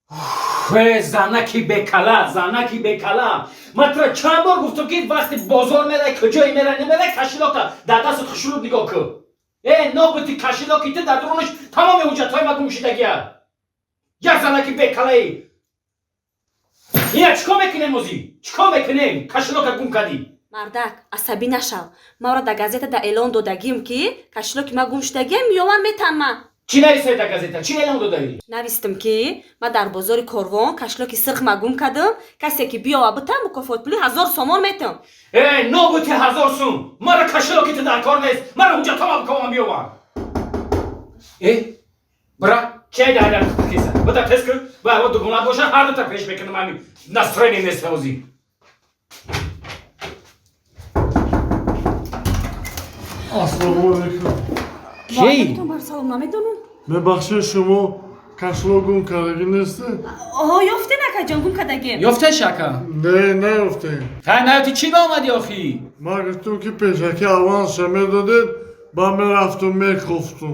Занаки бекала, занаки бекала. Ман тура чанд бор гуфтам, ки вақти бозор мерай, куҷое мерай, намерай, кошелёка дар дастат хушрӯб нигоҳ кун. Э, нобути кошелёки ту дар дурунаш тамоми ҳуҷҷатҳои ма гум шудагия. Як занаки бекалаи. Ина чӣ кор мекунем озӣ? Чӣ кор мекунем? Кошелёка гум кардӣ. Мардак, асабӣ нашав. Маро дар газета да эълон додагим, ки кошелёки ма гум шудагиам, меёвам, метанма. Чӣ нависаи дар газета? Чӣ эълон додаӣ? Навистам, ки ман дар бозори Корвон кошелёки сирх ма гум кардам, касе ки биёва битам, мукофотпули 1000 сомон метам. Э, нобути 1000 сум! Мара кошелёки ту дар кор нест. Мара ҳуҷҷатҳома бикомам биёвам. Э, бира, чай дар киса. Бида тез кун, ба дугона боша, ҳар дута пеш мекунам, ҳамин настроение нест ҳозир. Ассалому алайкум. Ки? Салом, намедонам. Мебахшед, шумо кошелёк гум кардагӣ нестед? Оҳо, ёфтен, акаҷон, гум кардагем. Ёфтеш, ака? Не, наёфтем. Хай, наёфти, чӣ ба омадӣ охӣ? Ман гуфтам, ки пешакӣ авансша медодед, ба мерафтум, мекофтум.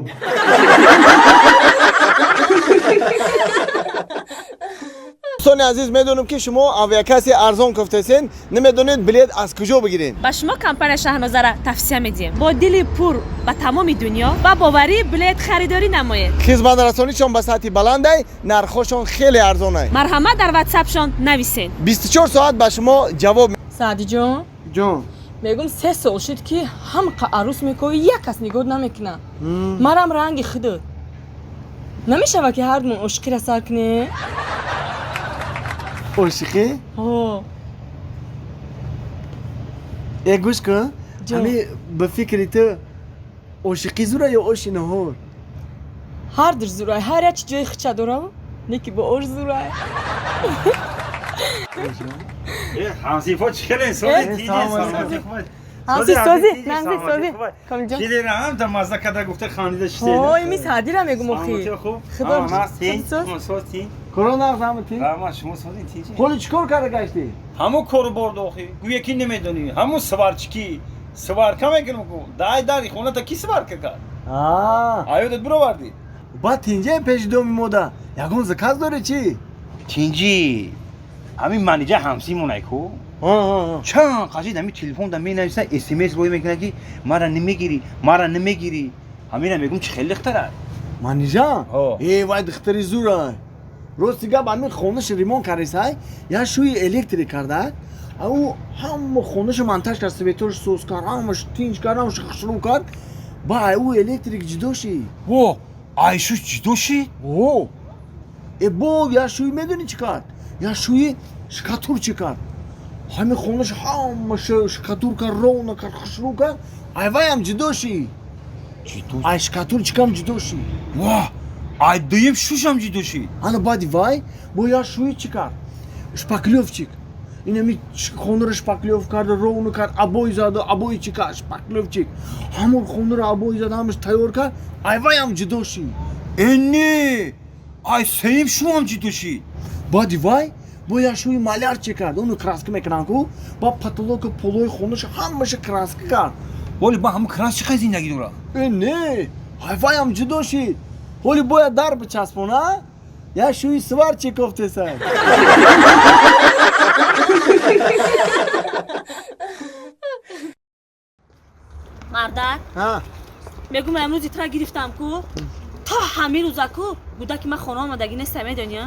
Дӯстони азиз, медонам, ки шумо авиакасси арзон кофтесен, намедонед билет аз куҷо бигирен. Ба шумо компания Шаҳнозара тавсия медиҳем. Бо дили пур ба тамоми дунё ба боварӣ билет харидорӣ намоед. Хизматрасонишон ба сатҳи баландай, нархҳошон хеле арзонай. Марҳамат, дар ватсапшон нависед. 24 соат ба шумо ҷавоб. Саъдиҷон. Ҷон. Мегум, 3 сол шуд, ки ҳамқа арӯс мекови, як кас нигоҳ намекунад. Марам ранги худат намешава, ки ҳардумон ошиқира сар кунем. Ошиқӣ? Ҳо. Э, гӯш кун. Ҷон. Ҳами ба фикри ту, ошиқӣ зура ё оши наҳор? Ҳардуш зурай, ҳар як чи ҷои хича дорав, неки бо ош зурай. Ҳамсинфо, чӣ хеле инсони. Ҳамси сози, нағзи сози, Комилҷон. Чилерам да мазза када гуфта хандида шидед. Ҳой, ми Саъдира мегум охи. Хуб. Худо. Сози. Коро нағз, ҳамати? Раҳмат, шумо созин, тинҷи. Ҳоли чӣ кор карда гаштӣ? Ҳамун кору борд охи. Гӯя ки намедонӣ. Ҳамун сварчики. Сварка мекунам ку. Дай дари хоната ки сварка кард? Аёдат бировардӣ? Баъд тинҷаем, пеши доми мода ягон заказ дорӣ, чӣ? Тинҷи. Ҳамин манижа ҳамсимонай ку. Чанд қажид ҳамин телефон да менависа, смс рӯй мекунад, ки мара намегирӣ, мара намегирӣ. Ҳамина мегум, чӣ хеле духтара. Манижа? Ҳо. Э, вай духтари зурай. Рости гап, ҳамин хонаши ремонт кардисай, як шӯи электрик карда, ӯ ҳама хонаша монтаж кард, светош соз кард, ҳамаш тинҷ кард, ҳамаш хушрӯ кард. Ба ай ӯ электрик ҷудо шид. Во, айшуш ҷудо шид? О, э, бо як шӯи медонӣ чӣ кард? Як шӯи шкатур чӣ кард? Ҳамин хонаш ҳамаша шкатур кард, ровно кард, хушрӯ кард, ай вайам ҷудо шид. Ҷудо? Ай шкатурчикам ҷудо шид. Ва, ай дуюм шушам ҷудо шид. Ана баъди вай бо як шӯи чӣ кард? Шпаклёвчик. Инами хонаро шпаклёв карда, ровно кард, обои зада, обои чӣ кард, шпаклёвчик. Ҳамон хонаро обои зада, ҳамаш тайёр кард, ай вайам ҷудо шид. Э, не, ай сеюм шуам ҷудо шид. Баъди вай бо як шӯи маляр чӣ кард? Ону краска мекунанд ку, ба потолоку полои хонаша ҳамаша краска кард. Воли, ба ҳамун крас чӣ қадр зиндагӣ дорад? Э, не, ай вайам ҷудо шид. Ҳоли бояд дар бичаспона, як шӯи сварчик кофтесай. Мардак, мегум, амрӯзи тура гирифтам ку, то ҳамин рӯза ку гудаки ман хона омадагӣ неста, медонӣ?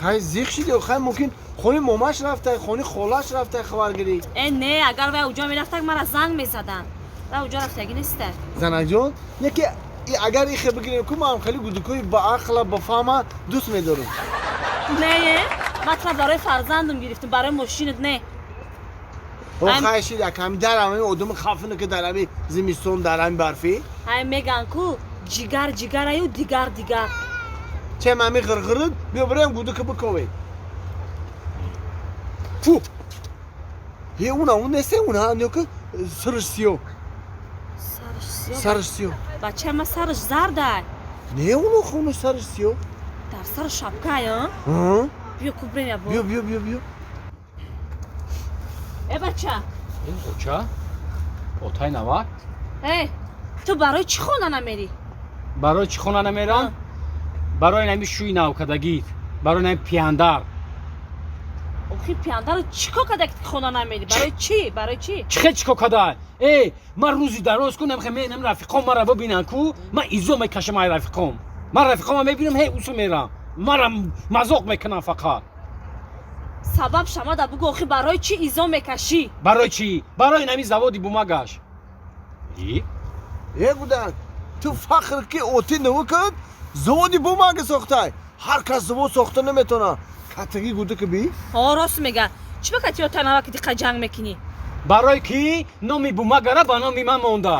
Хай, зиқ шиди. Хай, мумкин хони момаш рафтай, хони холаш рафтай, хабаргирӣ. Э, не, агар вай уҷо мерафтак, мара занг мезадан. Вай уҷо рафтагӣ неста. Занакҷон, яке агар ихе бигирем ку, ман хеле гудукои ба ақла, ба фаҳма дӯст медорам. Не, ман тура барои фарзандам гирифтам, барои мошинат не. Хай шид, яками дар ҳами одами хафина, ки дар ҳами зимистон, дар ҳами барфӣ. Ҳай, меган ку, ҷигар ҷигараю, дигар дигар. Чем ҳами ғирғирид, биё бирем, гудука биковем. Фу, е, уна ун несте, уна нёки сараш сиёҳ. Сараш сиёҳ? Сараш сиёҳ. Бачаи ман сараш зардай. Не, уно хуну сараш сиёҳ. Дар сар шапкая? Биё ку, бирем ябо. Биё, биё, биё, биё. Э, бача. Оча, отай навак. Э, ту барои чӣ хона намерӣ? Барои чӣ хона намерам? Барои нами шӯи навкадагит. Барои нами пияндар. Охи, пияндаро чӣ кор карда, ки хона намери? Барои чӣ, барои чӣ? Чӣ хел чӣ кор када? Э, ман рӯзи дароз ку намхе менам, рафиқом мара бибинан ку, ман изо мекашам ай рафиқом. Ман рафиқома мебинам, ҳей, усу мерам, мара мазоқ мекунам фақат. Сабаб шамада бугӯ, охи, барои чӣ изо мекашӣ? Барои чӣ? Барои нами заводи бумагаш. И? Е, гудак, ту фахр ки оти навукад заводи бумага сохтай. Ҳар кас завод сохта наметавонад. Катаги гудака би. Ҳо, рост мега. Чӣ ба кати отанава ки диққа ҷанг мекунӣ? Барои ки номи бумагара ба номи ман монда.